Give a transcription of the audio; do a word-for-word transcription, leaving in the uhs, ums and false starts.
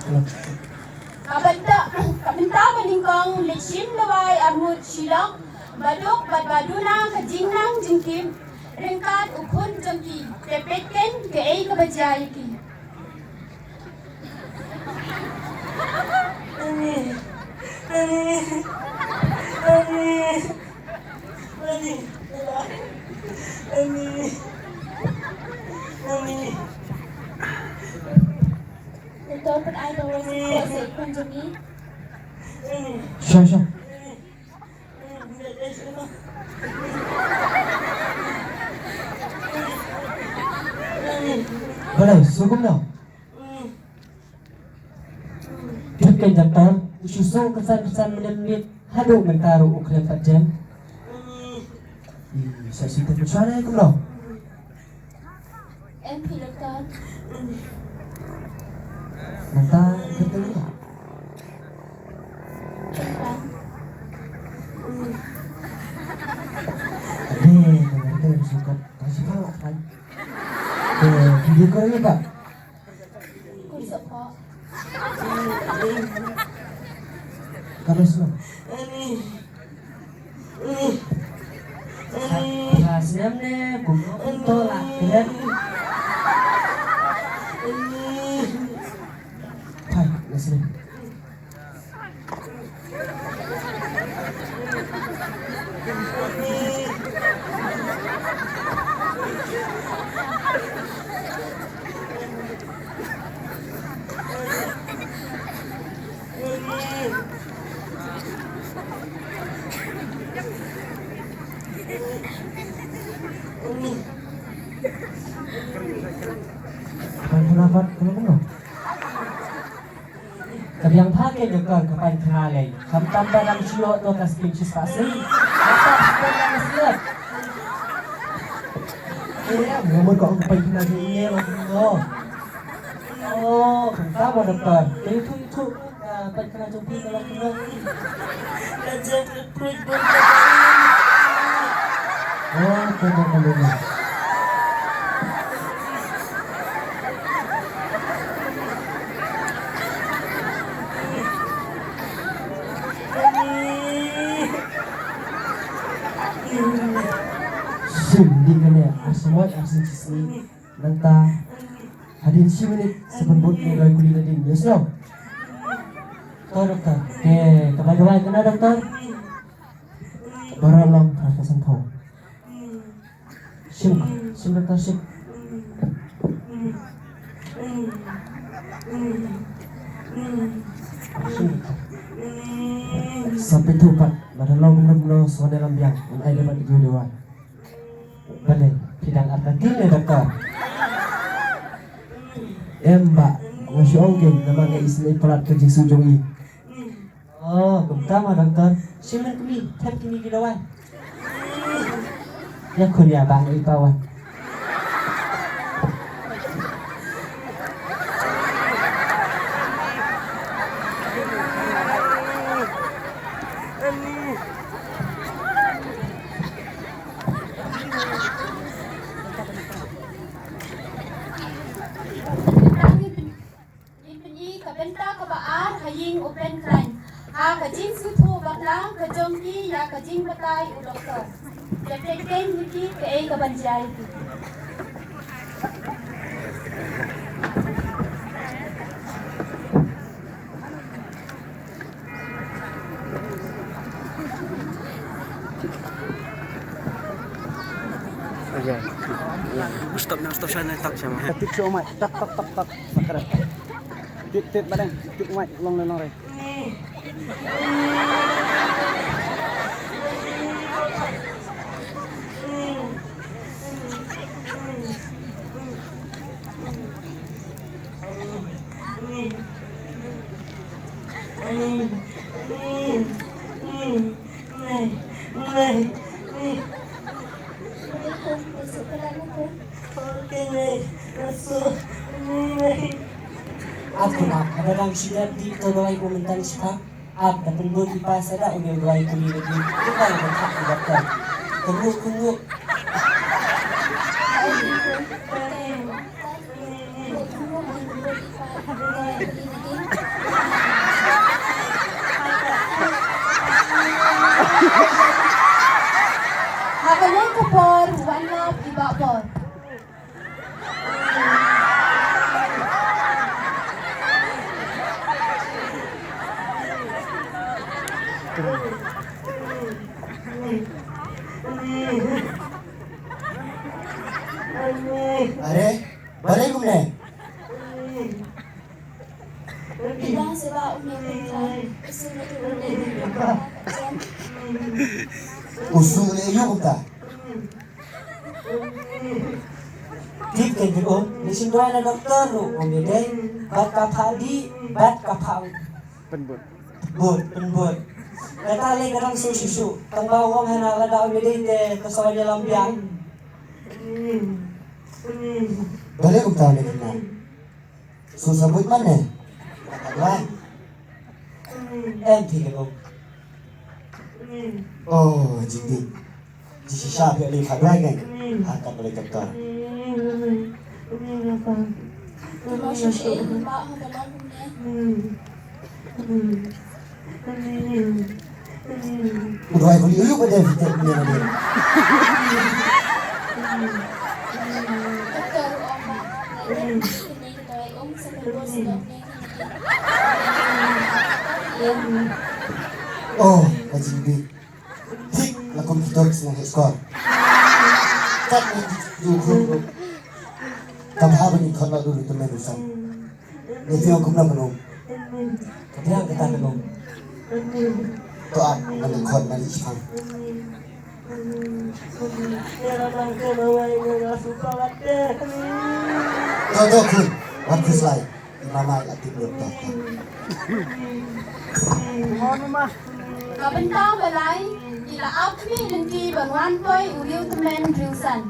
Ka bynta, ka bynta ba nyngkong leit shim dawai arngut shi lok, ba duk bad ba duna ka jingnang jingtip ryngkat u khun jong ki. Te peit keiñ kaei kaba jia ïa ki. Ani, ani, ani, ani, ani, ani. Doktor, pynai dawai sngewthuh sa i khun jong ngi. Sure, sure. Balei, shu kumno? Tip keiñ doktor, u shu song kyrsan kyrsan mynne mynne, haduh mynta ruh u khlem pat jem. Ih, sa shu tip mynshwa ne kumno? Em phi doktor. Nangta ka teng ïa. Teng tang. Ade, nangta ka sukat. Ka shi pha la kan. Eh, video call ni ba. Ka la sno. Ka snem ne, kumno kumto la kren. Phai, la snem. Pynphna pat kumno kumno. Ka biang pha keiñ doktor, ka pynphna lei. Khamtam ba dang shu ïoh to ka skim shispah sien. Khamtam shu ïoh ka skim. Eh, nga mut ka ong ka pynphna jong i ne, ong kumno. Oh, khamtam ba doktor. Te ïathuh, ïathuh. Ka pynphna jong phi ka long kumno. Ka jia ka pruit bun ka. Oh, kumno kumno. Shim di kane, ar sien ar sien shisngi. Nangta hadien shi minit sa pynbud ïa dawai kuli nadien, yes no? To doktor. Te kaba dawai kane doktor. Baroh long phra phew san phew. Shim, shim doktor, shim. Shim doktor. Sa pynthut pat, lada long kumno kumno sa wan ïalam biang, ngan ai da pat ïa u dawai. Balei, phi dang artatien ne doktor? Em bah, nga shu ong keiñ, namar nga isynei palat ka jingsngew jong i. Oh, kumta ma doktor. Shim kmie, thep kmie ki dawai. Ïa khun ïa ba ngi pawan. Ngin pyni ka bynta kaba ar ha ïing u Pynkraiñ ha ka jingsngewthuh bakla ka jong ki ïa ka jingbatai u doktor. Ïa peit keiñ ïa ki kaei kaban jia ïa ki. Stop na, stop sana, stop sana. Tip shu mai, tak tak tak tak. Sakret. Tip tip badang, tip mai, long long long re. Ap khun ap, haba dang shu dep dih to dawai u mynta shi pha. Ap, da pynbun i pa sa da u dei u dawai kuli da dih. Ïa ka da thap i doktor. Kynruh kynruh. Kynruh kynruh i pa da dawai kuli da dih. Are, balei kumne? Bilang seba u nongpynlait, u shu nongpynlait. U shu leh aïu kumta? Tip kein phi um, ngi shu duwai na doktor ruh um ïadei bad ka phah dih bad ka phah pynbud, pynbud. Kata lei ka dang shu shu shu. Tang ba u ong hana lada um ïadei te ka shu ïalam biang. Balei kumta ne khynnah? Shu sa buit man ne? Ka duwai. Em, phi kynmaw. Oh, jingdih. Jingshisha phi ïa lei ka duwai ngan. Ha ka duwai doktor. Kynmaw shisha ïa lei ba ha ka long kumne. U duwai kuli u ba dei fitted ni na dei. Doktor u ong ba, kane ka duwai ong sa pynbud sa dok ne. Oh, ka jingbi. Thik la kum ki dok sna heskor. Kat ni tu tu. Ka bha ba ngi khot la du tu men san. Ngi tiang kumno kumno. Ka tiang kata kumno. To ap ngan khot ngan i chang. To to khun. Wat khun slai. Mama la tip lut to. Ka bynta ba lai, ki la ap khmih lynti ban wan poi u riew tymmen riew san.